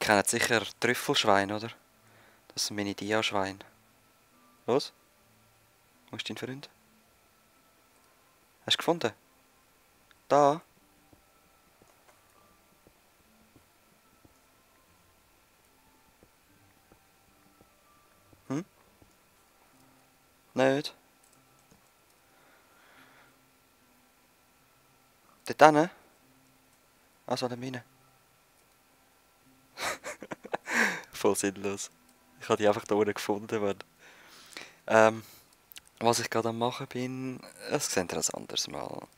kennt sicher Trüffelschwein, oder? Das sind meine Dia-Schweine. Was? Wo ist dein Freund? Hast du gefunden? Da? Hm? Nicht? Dort hinten? Also an der Mine. Voll sinnlos. Ich habe die einfach da unten gefunden, Mann. Was ich gerade am machen bin, das seht ihr ein anderes Mal. Auf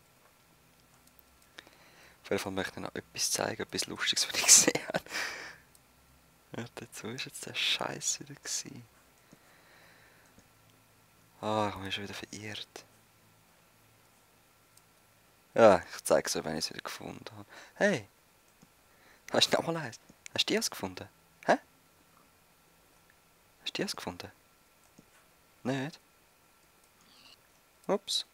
jeden Fall möchte ich noch etwas zeigen, etwas Lustiges, was ich gesehen habe. Warte, wo war jetzt der Scheiß wieder gewesen? Ah, ich habe mich schon wieder verirrt. Ja, ich zeige es euch, wenn ich es wieder gefunden habe. Hey! Hast du noch mal eins? Hast du das gefunden? Hä? Hast du das gefunden? Nicht? Ups.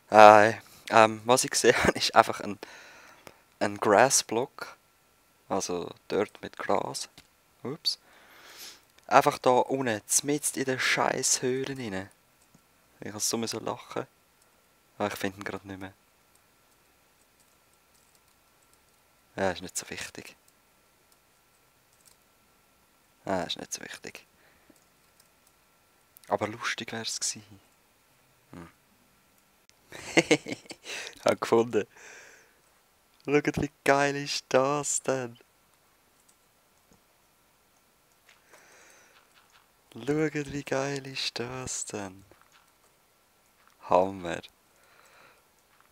Was ich gesehen habe, ist einfach ein Grassblock. Also dort mit Gras. Ups. Einfach da unten, mitten in der scheiß Höhle rein. Ich muss so lachen. Aber ich finde ihn gerade nicht mehr. Ja, ist nicht so wichtig. Ah, ist nicht so wichtig. Aber lustig wäre es gewesen. Ich habe gefunden. Schaut, wie geil ist das denn? Schaut, wie geil ist das denn? Hammer.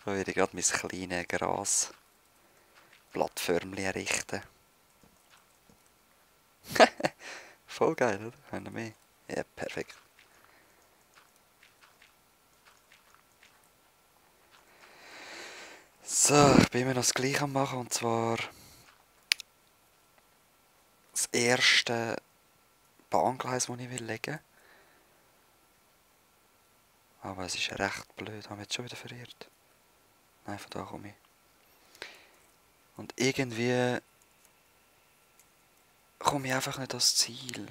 Da werde ich gerade mein kleines Grasblattförmchen errichten. Voll geil, oder? Haben wir mehr? Ja, perfekt. So, ich bin immer noch das Gleiche am machen, und zwar das erste Bahngleis, das ich legen will. Aber es ist recht blöd, haben wir jetzt schon wieder verirrt. Nein, von da komme ich. Und irgendwie komme ich einfach nicht ans Ziel.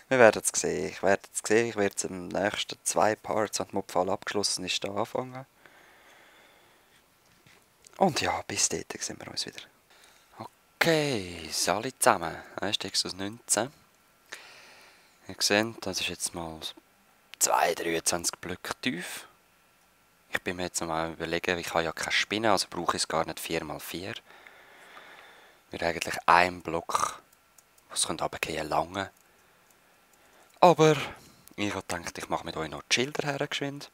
Wir werden es sehen. Ich werde es im nächsten 2 Parts, wenn die Mobfall abgeschlossen ist, da anfangen. Und ja, bis dahin sehen wir uns wieder. Okay, alle zusammen. 1:19. Ihr seht, das ist jetzt mal 23 Blöcke tief. Ich bin mir jetzt noch mal überlegen, ich habe ja keine Spinne, also brauche ich es gar nicht 4×4. Wird eigentlich ein Block, was runtergehen lange. Aber ich habe gedacht, ich mache mit euch noch die Schilder her geschwind.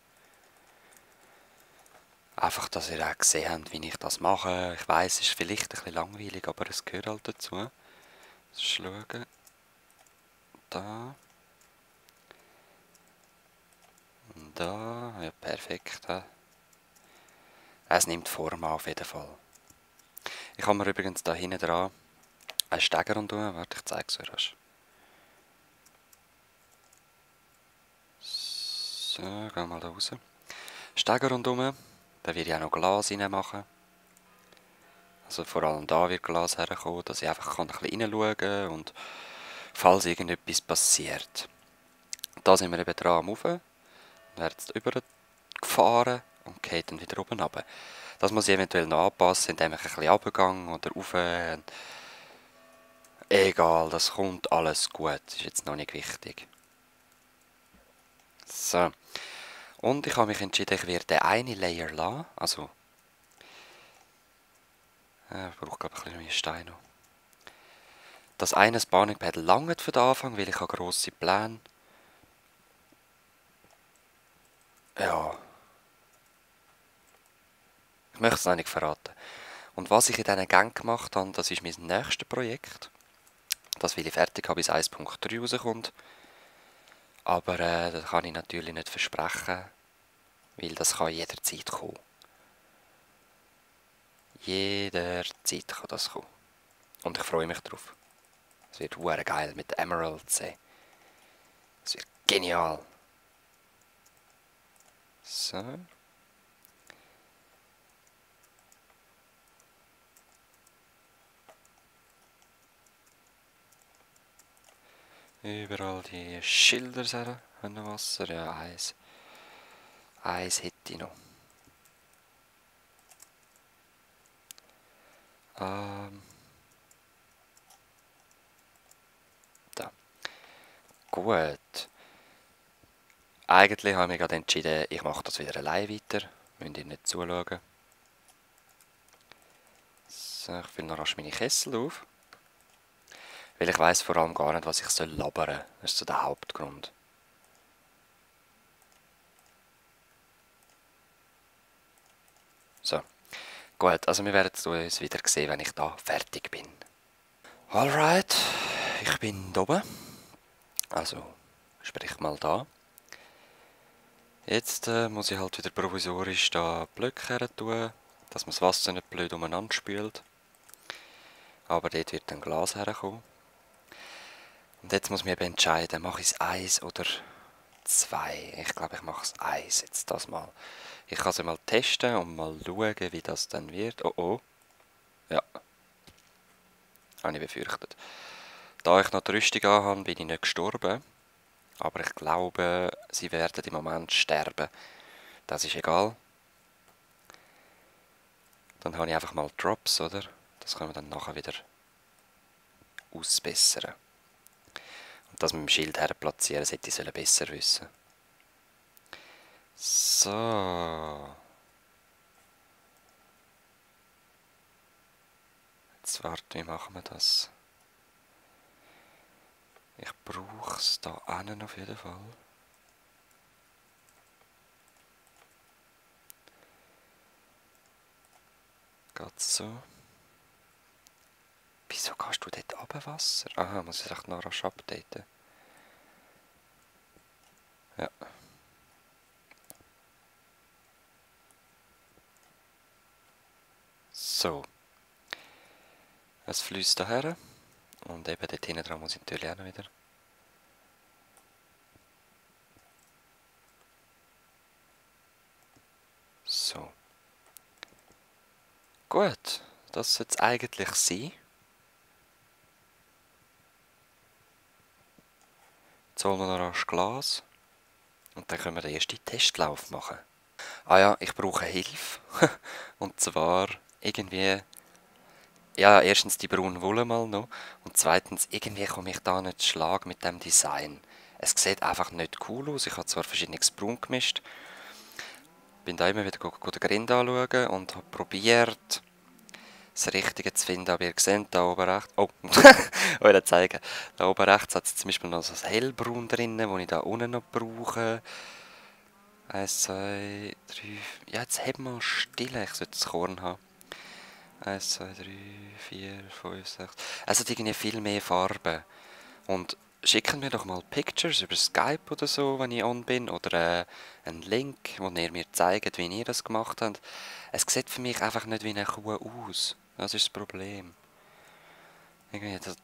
Einfach, dass ihr auch gesehen habt, wie ich das mache. Ich weiss, es ist vielleicht ein bisschen langweilig, aber es gehört halt dazu. Schauen. Da. Da. Ja, perfekt. Es nimmt Form auf jeden Fall. Ich habe mir übrigens da hinten dran einen Steger tun. Warte, ich zeige es euch rasch. So, gehen wir mal da raus. Steger rundherum. Da werde ich auch noch Glas rein machen. Also vor allem da wird Glas herkommen, dass ich einfach ein bisschen reinschauen kann und falls irgendetwas passiert. Da sind wir eben dran am Rauf. Werden jetzt übergefahren und geht dann wieder oben runter. Das muss ich eventuell noch anpassen, indem ich ein bisschen runtergehe oder rauf. Egal, das kommt alles gut. Das ist jetzt noch nicht wichtig. So. Und ich habe mich entschieden, ich werde den einen Layer lassen. Also. Ich brauche glaube ich ein bisschen mehr Steine noch. Das eine Spawning-Pad langt für den Anfang, weil ich habe grosse Pläne. Ja. Ich möchte es noch nicht verraten. Und was ich in diesen Gang gemacht habe, das ist mein nächstes Projekt. Das will ich fertig haben, bis 1.3 rauskommt. Aber das kann ich natürlich nicht versprechen, weil das kann jederzeit kommen. Jederzeit kann das kommen. Und ich freue mich drauf. Es wird hure geil mit Emeralds. Es wird genial. So. Überall die Schilder haben noch Wasser. Ja, eins. Eins hätte ich noch. Da. Gut. Eigentlich habe ich mich gerade entschieden, ich mache das wieder allein weiter. Müsst ihr nicht zuschauen. So, ich fülle noch rasch meine Kessel auf. Weil ich weiss vor allem gar nicht, was ich labern soll. Das ist so der Hauptgrund. So. Gut, also wir werden uns wieder sehen, wenn ich da fertig bin. Alright, ich bin da oben. Also, sprich mal da. Jetzt muss ich halt wieder provisorisch da Blöcke her tun, dass man das Wasser nicht blöd umeinander spült. Aber dort wird dann Glas herkommen. Und jetzt muss ich mich eben entscheiden, mache ich es 1 oder 2. Ich glaube, ich mache es 1 jetzt das mal. Ich kann es mal testen und mal schauen, wie das dann wird. Oh oh. Ja. Habe ich befürchtet. Da ich noch die Rüstung anhabe, bin ich nicht gestorben. Aber ich glaube, sie werden im Moment sterben. Das ist egal. Dann habe ich einfach mal Drops, oder? Das können wir dann nachher wieder ausbessern. Und das mit dem Schild her platzieren, sollte ich besser wissen. So. Jetzt warte, wie machen wir das? Ich brauche es da hinten auf jeden Fall. Geht so. Wieso kannst du dort runter Wasser? Aha, muss ich echt noch rasch updaten. Ja. So. Es fließt daher. Und eben dort hinten dran muss ich natürlich auch noch wieder. So. Gut. Das sollte es eigentlich sein. Jetzt holen wir noch rasch Glas. Und dann können wir den ersten Testlauf machen. Ah ja, ich brauche Hilfe. Und zwar irgendwie... Ja, erstens die braune Wolle mal noch. Und zweitens, irgendwie komme ich da nicht Schlag mit dem Design. Es sieht einfach nicht cool aus. Ich habe zwar verschiedenes Braun gemischt. Bin da immer wieder den Grind anschauen und habe probiert, das Richtige zu finden. Aber ihr seht da oben rechts... Oh, euch zeigen. Da oben rechts hat es zum Beispiel noch so ein Hellbraun drin, das ich da unten noch brauche. 1, 2, 3... Ja, jetzt haben wir still. Ich sollte das Korn haben. 1, 2, 3, 4, 5, 6. Es hat irgendwie viel mehr Farben. Und schicken mir doch mal Pictures über Skype oder so, wenn ich on bin. Oder einen Link, wo ihr mir zeigt, wie ihr das gemacht habt. Es sieht für mich einfach nicht wie eine Kuh aus. Das ist das Problem. Irgendwie das,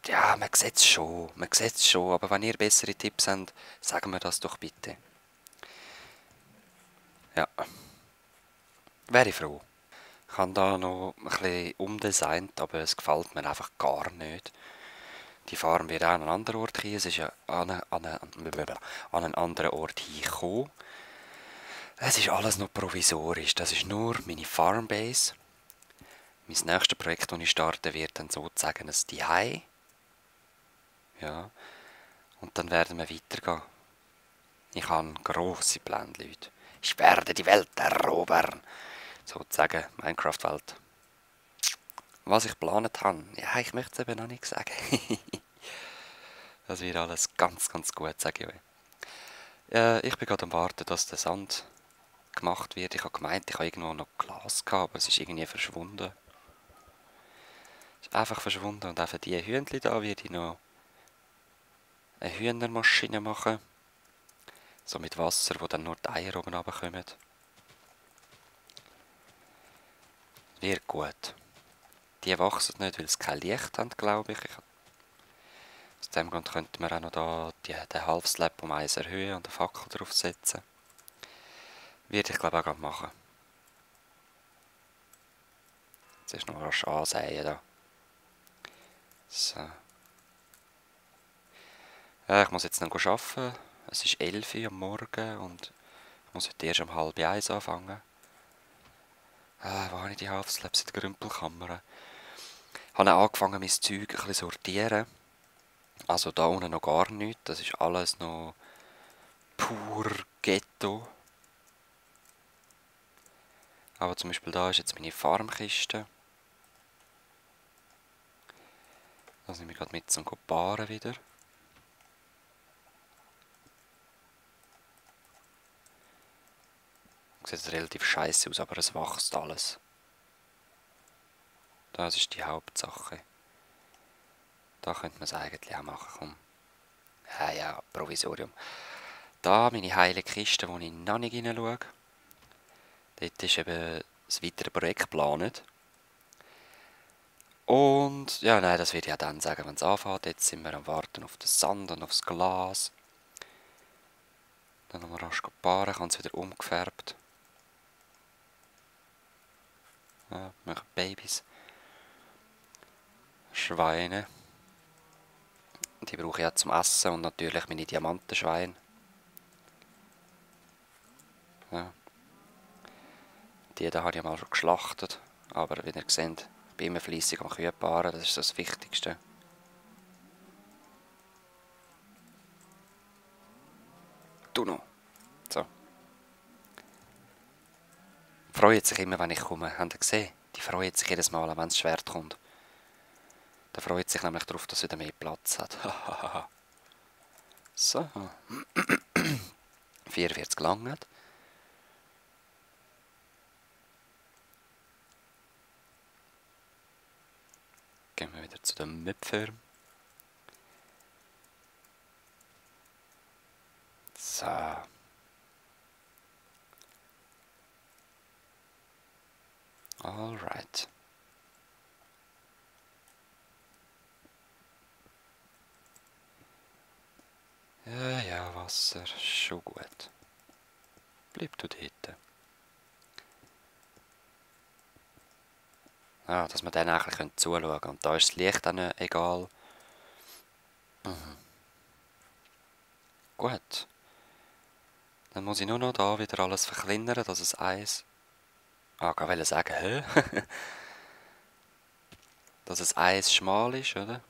ja, man sieht es schon. Man sieht es schon. Aber wenn ihr bessere Tipps habt, sagen mir das doch bitte. Ja. Wäre ich froh. Ich habe da noch ein bisschen umdesignt, aber es gefällt mir einfach gar nicht. Die Farm wird auch an einen anderen Ort hin. Es ist ja an einen anderen Ort hingekommen. Es ist alles noch provisorisch. Das ist nur meine Farmbase. Mein nächstes Projekt, das ich starten werde, dann sozusagen ein Zuhause. Ja. Und dann werden wir weitergehen. Ich habe grosse Pläne, Leute. Ich werde die Welt erobern. Sozusagen Minecraft-Welt. Was ich geplant habe, ja, ich möchte es eben noch nicht sagen. Das wird alles ganz, ganz gut, sage ich euch. Ich bin gerade am Warten, dass der Sand gemacht wird. Ich habe gemeint, ich habe irgendwo noch Glas gehabt, aber es ist irgendwie verschwunden. Es ist einfach verschwunden und auch für diese Hühnchen da werde ich noch eine Hühnermaschine machen. So mit Wasser, wo dann nur die Eier oben runterkommen. Wird gut. Die wachsen nicht, weil sie kein Licht haben, glaube ich. Aus dem Grund könnte man auch noch da den Half-Slab um 1 erhöhen und eine Fackel draufsetzen. Würde ich glaube auch gerade machen. Jetzt ist noch rasch ansäen da. So. Ich muss jetzt noch arbeiten. Es ist 11 Uhr am Morgen und ich muss heute erst um 12:30 anfangen. Wo habe ich die Half-Slaps in der Grümpelkammer? Ich habe angefangen, mein Zeug ein bisschen zu sortieren. Also da unten noch gar nichts. Das ist alles noch pur Ghetto. Aber zum Beispiel da ist jetzt meine Farmkiste. Das nehme ich gerade mit zum Paaren wieder. Sieht relativ scheiße aus, aber es wächst alles. Das ist die Hauptsache. Da könnte man es eigentlich auch machen. Komm. Ja, Provisorium. Da meine heile Kiste, wo ich noch nicht hineinschaue. Dort ist eben das weitere Projekt geplant. Und ja, nein, das werde ich auch dann sagen, wenn es anfängt. Jetzt sind wir am Warten auf den Sand und aufs Glas. Dann nochmal rasch paaren, kann es wieder umgefärbt. Ja, machen Babys. Schweine. Die brauche ich auch zum Essen und natürlich meine Diamantenschweine. Ja. Die da habe ich mal schon geschlachtet. Aber wie ihr seht, ich bin immer fleissig am Kühe paaren, das ist das Wichtigste. Du noch. So. Freut sich immer, wenn ich komme. Habt ihr gesehen? Die freut sich jedes Mal, wenn das Schwert kommt. Der freut sich nämlich darauf, dass er wieder mehr Platz hat. So. 44 langt. Gehen wir wieder zu dem Müpfer. So. Alright. Ja, Wasser. Schon gut. Bleib du dort. Ja, dass wir dann eigentlich zuschauen können. Und da ist das Licht dann egal. Gut. Dann muss ich nur noch da wieder alles verkleinern, dass es eins... ich wollte sagen, hä? Dass es eins schmal ist, oder?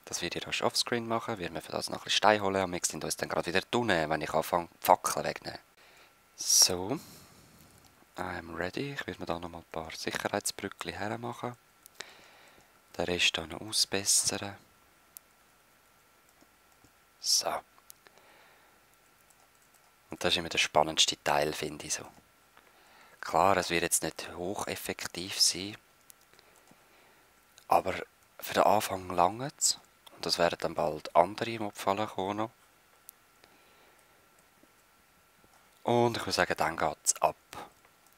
Das werde ich rasch offscreen machen. Wir müssen das noch ein bisschen Stein holen und wir sind uns dann gerade wieder unten, wenn ich anfange, die Fackeln wegnehmen. So. I'm ready. Ich werde mir da noch mal ein paar Sicherheitsbrückchen hermachen. Den Rest hier noch ausbessern. So. Und das ist immer der spannendste Teil, finde ich so. Klar, es wird jetzt nicht hocheffektiv sein. Aber für den Anfang langt es. Und es werden dann bald andere Mobfallen kommen. Und ich würde sagen, dann geht es ab.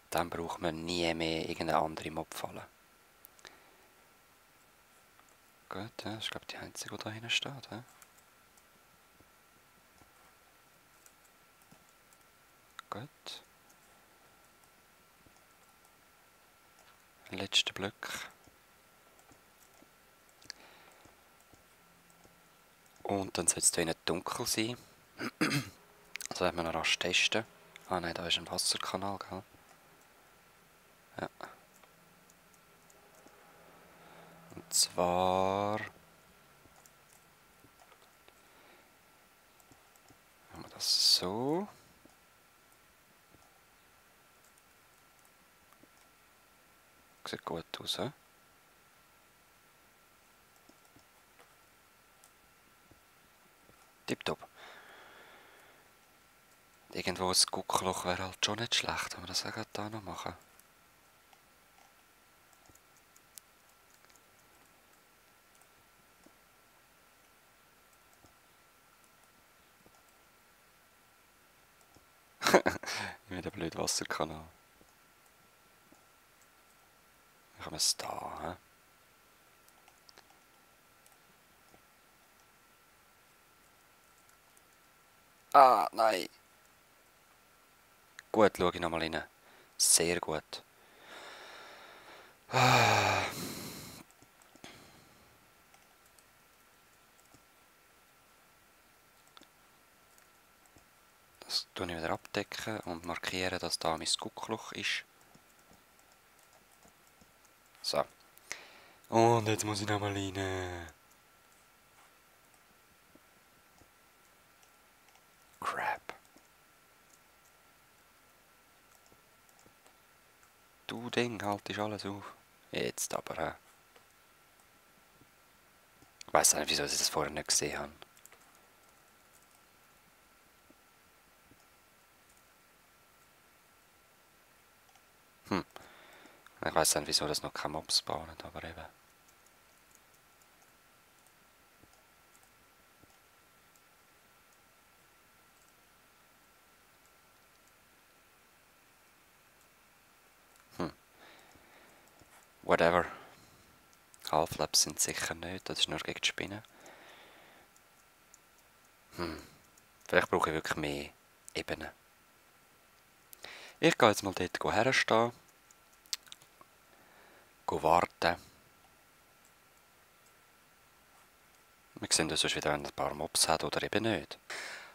Dann braucht man nie mehr irgendeine andere Mobfalle. Gut, ja, das ist glaube ich die einzige, die da hinten steht. Ja. Gut. Letzter Block. Und dann soll es hier nicht dunkel sein. Also werden wir noch rasch testen. Ah nein, da ist ein Wasserkanal, gell? Ja. Und zwar... machen wir das so. Sieht gut aus, he? Tipptopp. Irgendwo ein Guckloch wäre halt schon nicht schlecht, wenn wir das auch da noch machen. Mit dem blöden Wasserkanal. Machen wir es da, he? Ah, nein. Gut, schaue ich nochmal rein. Sehr gut. Das tue ich wieder abdecken und markieren, dass da mein Guckloch ist. So. Und jetzt muss ich nochmal rein. Crap. Du Ding, haltest alles auf. Jetzt aber, hä? Ich weiss nicht, wieso ich das vorher nicht gesehen habe. Ich weiss nicht, wieso das noch kein Mob spawnt, aber eben. Whatever. Half-Labs sind sicher nicht, das ist nur gegen die Spinnen. Vielleicht brauche ich wirklich mehr Ebenen. Ich gehe jetzt mal dort herstehen. Warten. Wir sehen das sonst wieder, wenn ein paar Mobs hat oder eben nicht.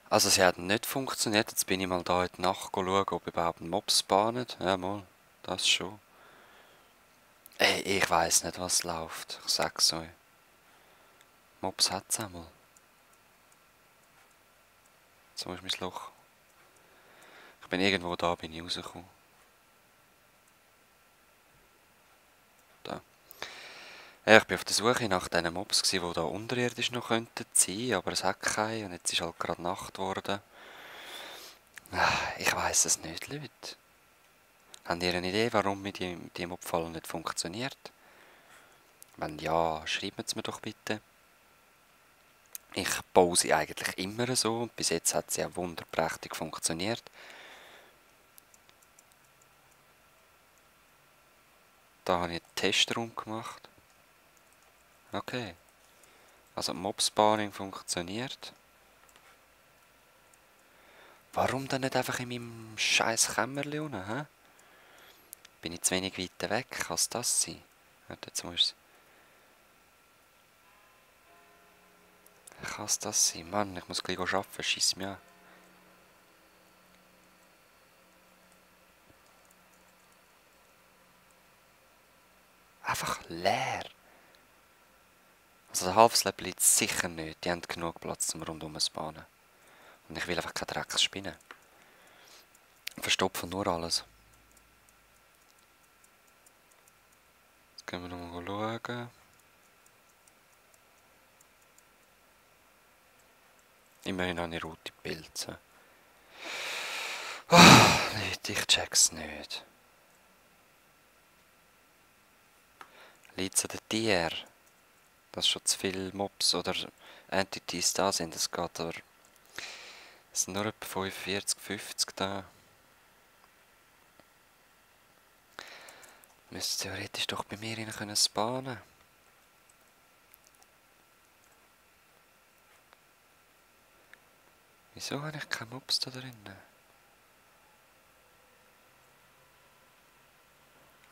Also sie hat nicht funktioniert. Jetzt bin ich mal da in die Nacht schauen, ob überhaupt ein Mob spawnt. Ja mal, das schon. Ey, ich weiss nicht, was läuft. Ich sag's euch. Mobs hat's einmal. So ist mein Loch. Ich bin irgendwo da, bin ich rausgekommen. Da. Ja, ich bin auf der Suche nach diesen Mobs, die da unterirdisch noch sein könnten, aber es hat keine und jetzt ist halt gerade Nacht geworden. Ich weiss es nicht, Leute. Habt ihr eine Idee, warum mit dem Mobfall nicht funktioniert? Wenn ja, schreibt es mir doch bitte. Ich baue sie eigentlich immer so und bis jetzt hat sie ja wunderprächtig funktioniert. Da habe ich einen Testraum gemacht. Okay. Also Mob-Spawning funktioniert. Warum dann nicht einfach in meinem scheiß Kämmerli unten, hä? Bin ich zu wenig weit weg? Kann es das sein? Warte, jetzt muss ich... Kann es das sein? Mann, ich muss gleich arbeiten, scheiss mich an. Einfach leer. Also der Half-Slab liegt sicher nicht. Die haben genug Platz zum rundum spawnen. Und ich will einfach keinen Dreck spinnen. Verstopfen nur alles. Jetzt gehen wir nochmal schauen. Immerhin habe ich rote Pilze. Leute, ich check's nicht. Liegt es an den Tieren? Dass schon zu viele Mobs oder Entities da sind, das geht aber... Es sind nur etwa 45, 50 da. Müsste theoretisch doch bei mir rein können spawnen. Wieso habe ich keine Mobs da drinnen?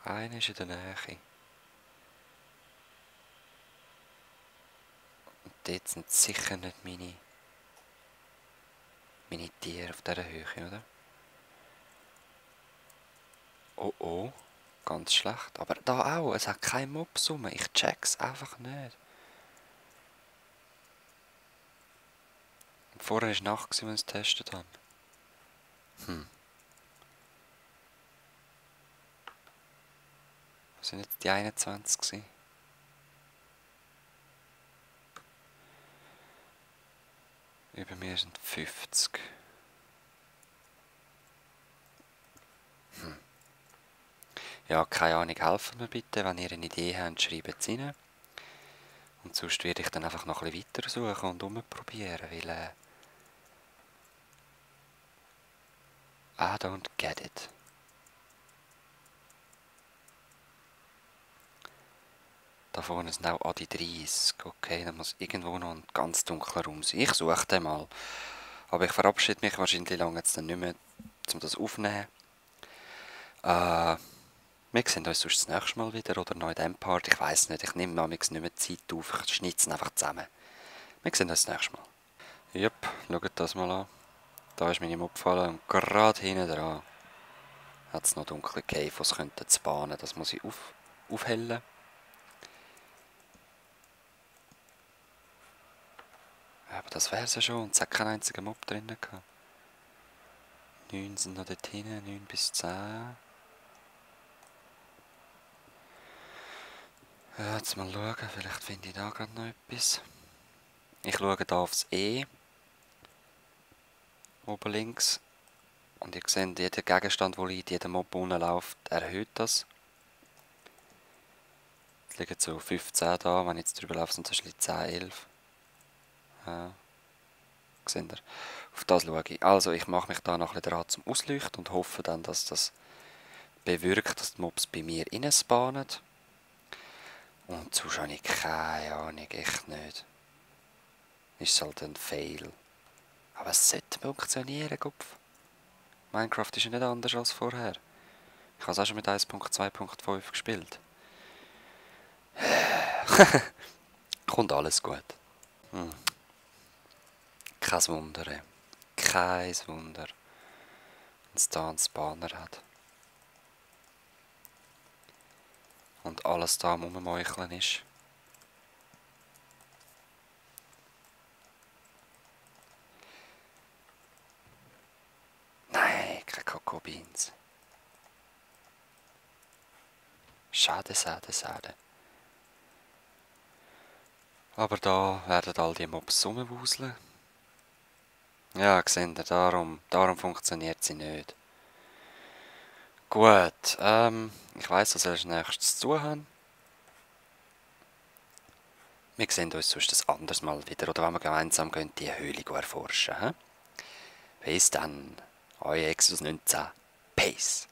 Einer ist in der Nähe. Und dort sind sicher nicht meine Tiere auf dieser Höhe, oder? Oh oh, ganz schlecht. Aber da auch, es hat keine Mobs rum. Ich check's einfach nicht. Und vorher war Nacht, als wir es getestet haben. Was sind jetzt die 21 gewesen? Über mir sind 50. Ja, keine Ahnung, helfen mir bitte. Wenn ihr eine Idee habt, schreibt es rein. Und sonst werde ich dann einfach noch ein bisschen weiter suchen und umprobieren, weil I don't get it. Da vorne sind auch Adi 30. Okay, dann muss irgendwo noch ein ganz dunkler Raum sein. Ich suche den mal. Aber ich verabschiede mich wahrscheinlich lange jetzt dann nicht mehr, um das aufzunehmen. Wir sehen uns sonst das nächste Mal wieder oder noch in diesem Part. Ich weiss nicht, ich nehme manchmal nicht mehr Zeit auf. Ich schneide es einfach zusammen. Wir sehen uns das nächste Mal. Jupp, schaut das mal an. Da ist meine Mob gefallen und gerade hinten dran hat es noch dunkle Caves, die könnten spawnen. Das muss ich aufhellen. Aber das wäre es ja schon. Und es hat keinen einzigen Mob drin gehabt. 9 sind noch dort hinten, 9 bis 10. Ja, jetzt mal schauen, vielleicht finde ich da gerade noch etwas. Ich schaue hier aufs E. Oben links. Und ihr seht, jeder Gegenstand, der liegt, jeder Mob unten läuft, erhöht das. Es liegen so 15 da, wenn ich jetzt drüber laufe, sind es 10, 11. Ja. Seht ihr? Auf das schaue ich. Also ich mache mich da noch ein bisschen dran zum Ausleuchten und hoffe dann, dass das bewirkt, dass die Mobs bei mir reinspawnen. Und sonst habe ich keine Ahnung, echt nicht. Ist halt ein Fail. Aber es sollte funktionieren, Kopf. Minecraft ist ja nicht anders als vorher. Ich habe es auch schon mit 1.2.5 gespielt. Kommt alles gut. Kein Wunder, ey. Kein Wunder, wenn es da einen Spawner hat. Und alles da am Rummeucheln ist. Nein, keine Cocoa Beans. Schade, schade, schade. Aber da werden all die Mobs rumwuseln. Ja, seht ihr, darum funktioniert sie nicht. Gut, ich weiss, was wir als nächstes zu haben. Wir sehen uns sonst ein anderes Mal wieder, oder wenn wir gemeinsam gehen, die Höhle erforschen. He? Bis dann, euer Exodus 19. Peace.